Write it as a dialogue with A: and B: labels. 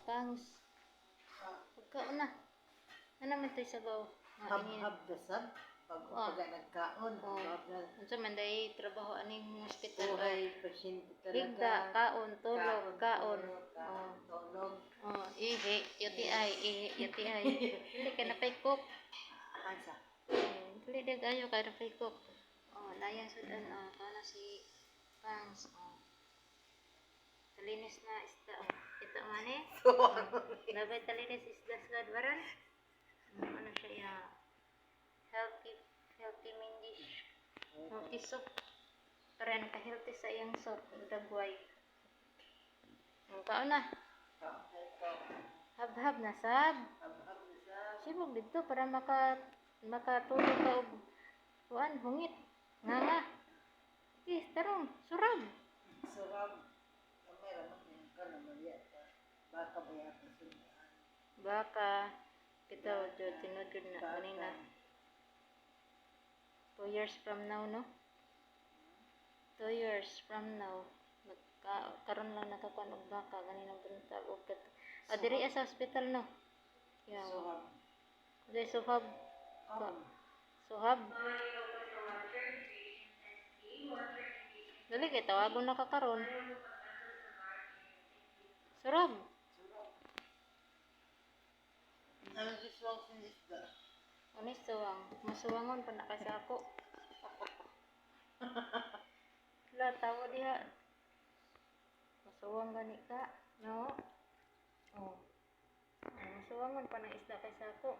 A: Pangs. Pagkaon na. Ano man to'y sabaw? Nga ini.
B: Hab-hab na sab. Pag pag nagkaon, hab na.
A: Unsa man day trabaho aning hospital
B: Buhay
A: ay?
B: Pasyente talaga.
A: Higda, kaon, tulog, kaon.
B: Kaon,
A: Oh.
B: tulog.
A: Oh, ihi, UTI, ihi, UTI. Dili ka na pay cook.
B: Asa?
A: Dili di ayo kay na pay cook. Oh, layang sudan, oh, kana si Pangs, oh. Talinis na isda, oh. Ito man eh. Labay talinis isda sa baran. Ano siya ya? Healthy healthy main dish. Healthy soup. Para naka-healthy sa iyang soup, dagway. Ang kaon na. Habhab na sab.
B: Hab-hab na sab.
A: Sibog dito para makatulog ka og kuan hungit. Nga nga. Eh, tarong, surab.
B: Surab. Kamay raman yung ka na maliata. Baka ba yata sundaan?
A: Baka bitaw jud, tinuod jud na
B: Baka.
A: Kanina. 2 years from now, no? 2 years from now. Nagka, karon lang nakakuan og baka ganinang buntag og kat. Ah, diri sa hospital, no? Yeah.
B: Surab.
A: Diri suhab.
B: Oh.
A: Suhab. Dali kay tawagon na ka karon. Surab.
B: Surab. Ano si suwang sa isda?
A: Ano suwang? Masuwangon pa na kay sa ako. La tawo diha. Masuwang gani ka, no? Oh. Oh, masuwangon pa ng isda kay sako.